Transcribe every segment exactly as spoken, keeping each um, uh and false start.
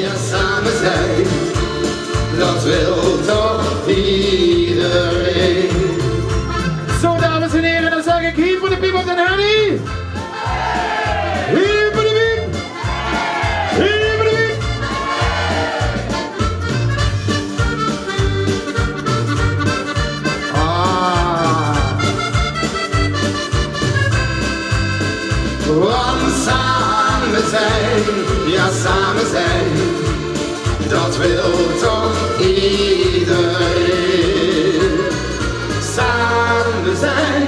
Ja, same zeen, dat wil toch iedereen. Zo, dames en heren, dan zeg ik: hiep voor de piep op den Henny. Hiep voor de piep. Hiep voor de piep. Ah. Want same zeen, ja, same zeen, dat wil toch iedereen. Same zeen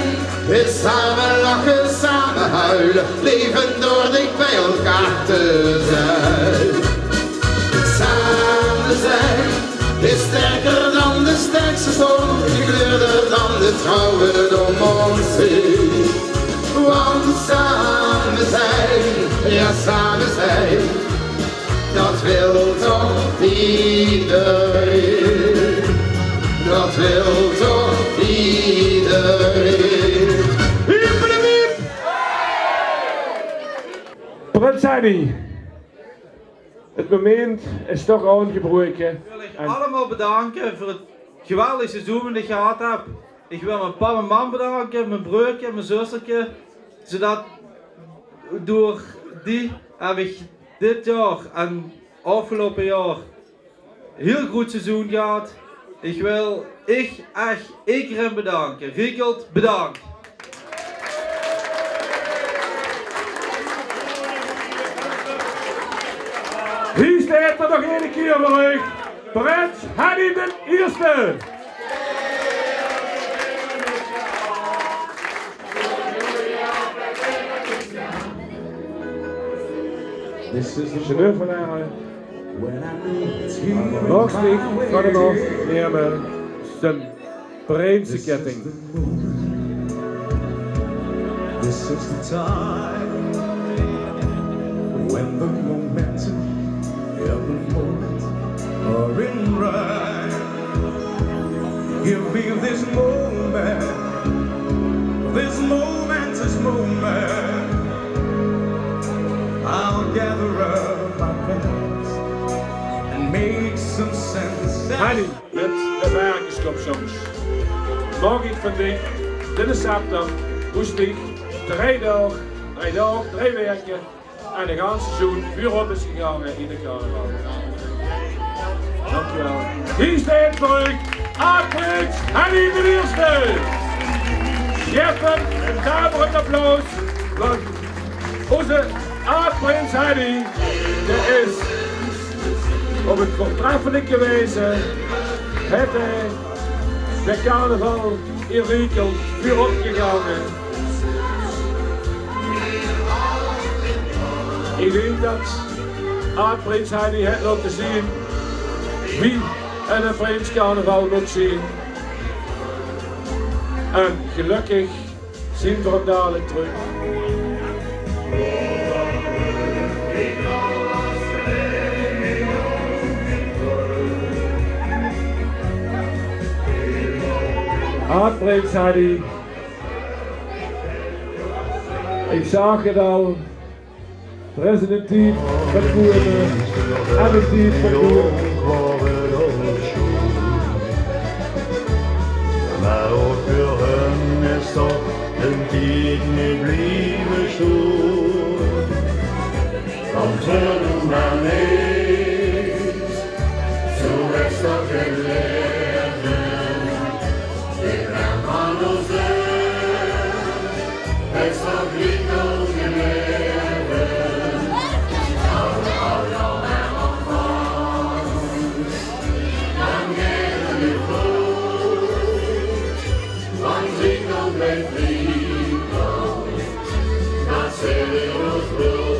is same lache, same huile, levendig dicht bij elkaar te zeen. Same zeen is sterker dan de sterkste storm, gekleurder dan de trouwe om ons heen. Want same zeen, ja, same zeen, dat wil toch iedereen. Dat wil toch iedereen. Hiep, hiep, hiep. Prins Henny. Het moment is toch aangebroken. Ik wil uch allemaol bedanke veur het geweldig seizoen wat ich gehad heb. Ich wil mien pap en mam bedanke, mien breurke en mien zusterke. Zodat door die heb ich dit jaor en aafgeloupe jaor hiel good seizoen gehad. Ich wil uch ech ederein bedanke. Riekelt, bedank. Hie steit 'r nog eine kier veur uch. Prins Henny d'n Ierste. Dit is de Geneuvenaar. Nog steeds van het hof nemen zijn prinseketting. This is the time when the momentum of the moment are in right. Give me this moment, this moment, this moment. I'll gather up my plans and make some sense. Henny, met de bergenskop soms. Mag ik van dich, dit is septem, moest ik drie daag, drie daag, drie weken en de ganse seizoen vuurop is gegangen in de carnaval. Dankjewel. Hie steit veur uch, aad-prins Henny d'n Ierste. Geef hem een daverend applaus, want onze aad-prins Henny, die is op een voortreffelijke wijze het hij de carnaval in Riekelt vuurop gegangen. Ik denk dat aad-prins Henny het laten zien wie een prins carnaval moet zien. En gelukkig zien we hem dadelijk terug. Aad-prins Henny. Ik zag het al. Er is een tied van koele en een tied van koele. Maar ook veur hun is toch een tied niet blijven stoer. Want hun maar niet, zo is toch het leven. Ik ben van onze, het zal niet overleven. Hou, hou, hou maar op vast. Dan geven we goed. Want Riekelt blijft Riekelt. Dat zit in ons bloed.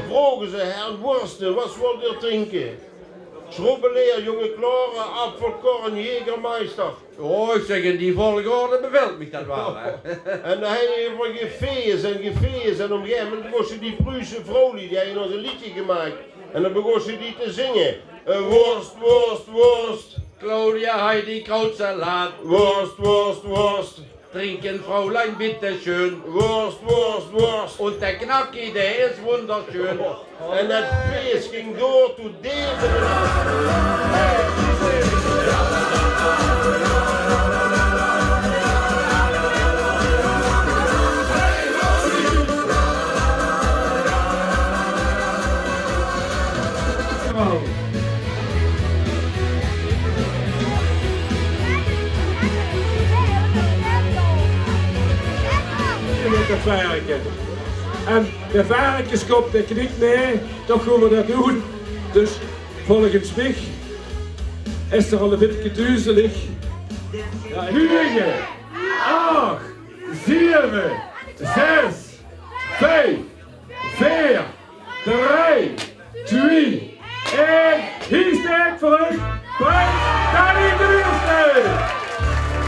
Vroge ze: "Herr Worsten, wat wilt u drinken?" Sjrobbeleer, jónge klaore, appelkorn, jägermeister. O, ich zèk, in die volgorde bevèlt mich det waal, hè. En dan höbbe v'r gefees en gefees en op ein gegaeve moment begós die Pruuse vrouw, die, die haw nog ein leedje gemaak. En dan begós die te zinge. Eh, worst, worst, worst. Claudia, Heidi, krautsalaat. Worst, worst, worst. Trinken, Fräulein, bitte schön. Worst, worst, worst. Und der Knacki, der ist wunderschön. En det fees ging door tot deep in de nach. Mit de verke. En de verkeskop, dae knik, nae, toch gaon v'r det doon. Dus volges mich is 'r al ein bietje duzelig. Ja, nege, ach, zeve, zes, vief, veer, drie, twie, ein. Hie steit veur uch Prins Danny d'n Ierste.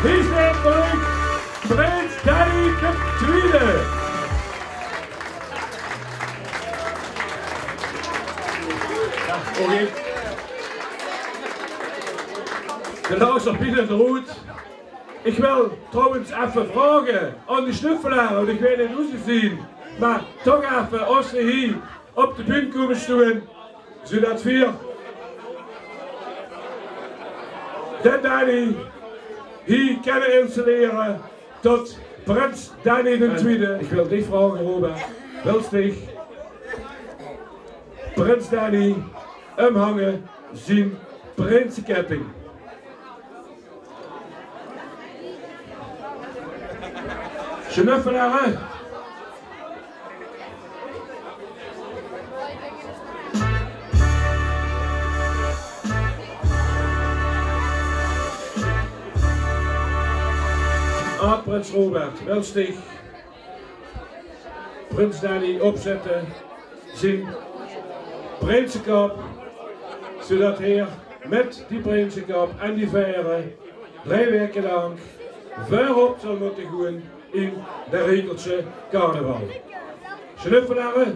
Hie steit veur uch Prins Danny d'n Twiede. Ja, oké. De laus op binnen de roet. Ich wil trouwens effe vraoge aan de Sjnuffelère, want ich weit neet wo ze zeen, mer toch effe, es ze hie op de bühne kómme stoon, zoedet veer de Danny hie kènne installere tot Prins Danny d'n Twiede. Ich wil dich vraoge, Robert, wils dich Prins Danny ómhange zien prinsekètting? Sjnuffelère. Aad-prins Robert, wils dich prins Danny opzètte zien prinsekap, zoedet hae mit die prinsekap en die vaere drie waeke lank veurop zal mótte goon in de Rekelse carnaval. Sjnuffelère.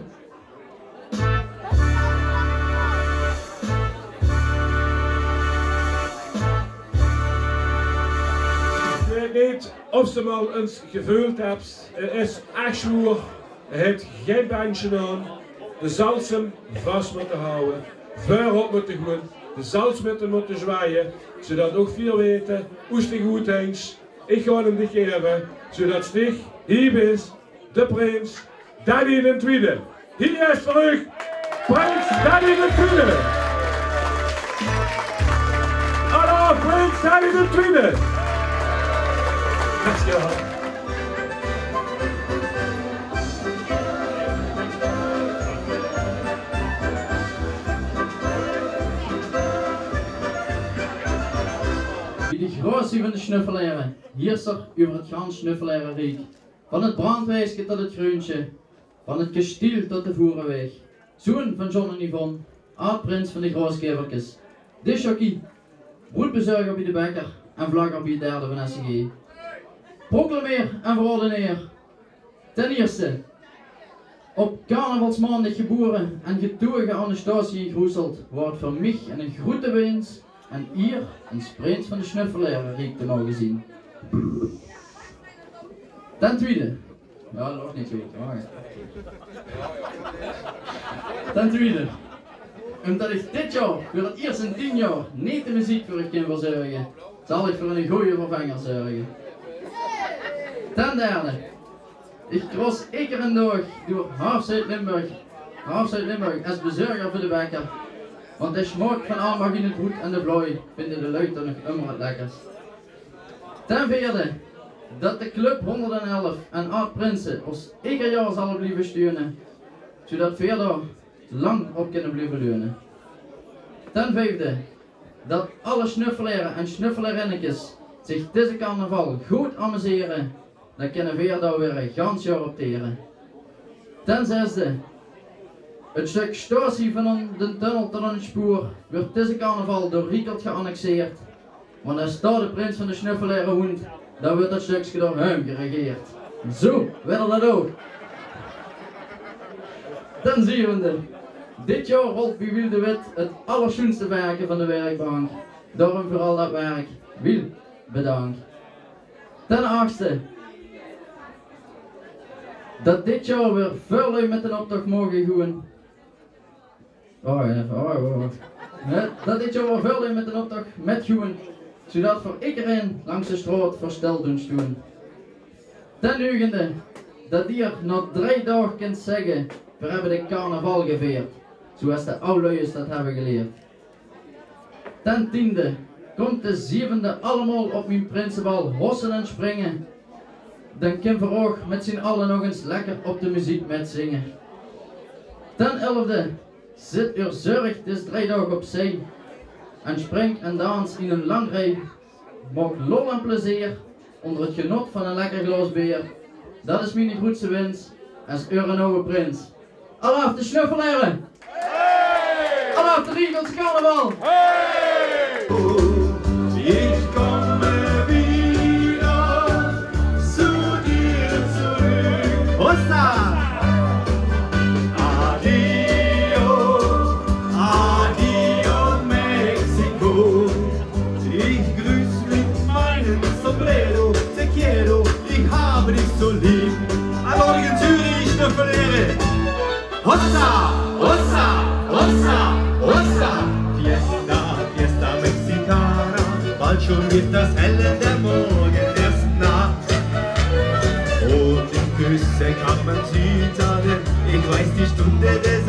Ich weit neet of ze 'm al ins geveuld höbs. 't Is ech zwoer. Hae haet gein bändsje aan. De zals 'm vas mótte haoje. Veurop mótte goon. De zals mit 'm mótte zwaaie. Zoedet ouch veer weite, oes dich good deis. Ich gaon 'm dich gaeve, zoedet dich hie bis, de prins Danny d'n Twiede. Hie is veur uch Prins Danny d'n Twiede. Hallo, Prins Danny d'n Twiede. Dankjewel. Wie de gratie van de Sjnuffelère, hierser euver 't gans Sjnuffelèreriek. Van 't brandwieske tot 't greuntje, van 't kestiel tot de voerewaeg. Zoon van John en Yvonne, aad-prins van de Graoskèverkes. Discjockey, broedbezörger bie de bekker en vlagger bie 't derde van S C G. Proclameer en verordeneer. Ten ierste, op carnavalsmaondig gebore en getoge aan de statie in Groesselt, waor 't veur mich ein groete wins en ier ins prins van de Sjnuffelèreriek te moge zien. Ten twiede. Ja, det waor neet good, mer ten twiede, ómdet ich dit jaor veur 't iers in tien jaor neet de meziek veur uch kin verzörge, zal ich veur eine gooje vervenger zörge. Ten derde, ich cross iedere daag door haaf Zuid-Limburg, haaf Zuid-Limburg es bezörger veur de bekker. Want de smaok van Alma Gien 't Broed en de Vlooi vinde de luuj toch nog ummer 't lekkers. Ten veerde, det de Club honderd en elf en Aad Prinse ós ieder jaor zalle blieve steune, zoedet veer dao lang op kinne blieve leune. Ten viefde, det alle Sjnuffelère en Sjnuffelèrinnekes zich deze carnaval good amusere, dan kinne veer dao weer ein gans jaor op tere. Ten zesde, 't Stök staotie van on-, den tunnel tot aan 't spoor wuuert deze carnaval door Riekelt geannexeerd. Want es dao de prins van de Sjnuffelère woent, dan wuuert dat stökske door häöm geregeerd. Zoe, wèt d'r dat ouch. Ten zevende. Dit jaor rolt bie Wiel de Wit 't allersjoenste werke van de werkbank. Daorum veur al dat werk, Wiel, bedank. Ten achtste. Dat dit jaor weer väöl lui mit den optoch moge goeën. Oh, ja, oh, oh, oh. Hè, dat dit jaor weer väöl lui mit den optoch mit goeën, zoedat veur ederein langs de straot versteld doen stoeën. Ten negende, dat dier nao drei daog kint zègke: "Veer höbbe de carnaval geveerd", zoeas de aw lui us dat höbbe geleerd. Ten tiende, kómp de zevende allemaol op mien prinsebal hosse en springe. Dan kinne veer ouch mit zien alle nog ins lekker op de meziek mitzinge. Ten elfde, zit eur zörg dis drei daog opzij en spring en dans in ein lang rij. Maak lol en plezeer ónger 't genot van ein lekker glaas beer. Dat is miene groetste wins es eure nuje prins. Alaaf de Sjnuffelère! Alaaf de Riekeltse carnaval! Ich komme wieder zu dir zurück. Hossa! Adio, adio, Mexiko. Ich grüß mit meinem Sombrero, te quiero, ich habe dich so lieb. Allora, in Zürich, Sjnuffelère. Hossa, hossa, hossa, hossa. Fiesta, fiesta mexicana. Bald schon wird das hell, der Morgen ist nah. Rote Küsse kann man zittern, ich weiß die Stunde des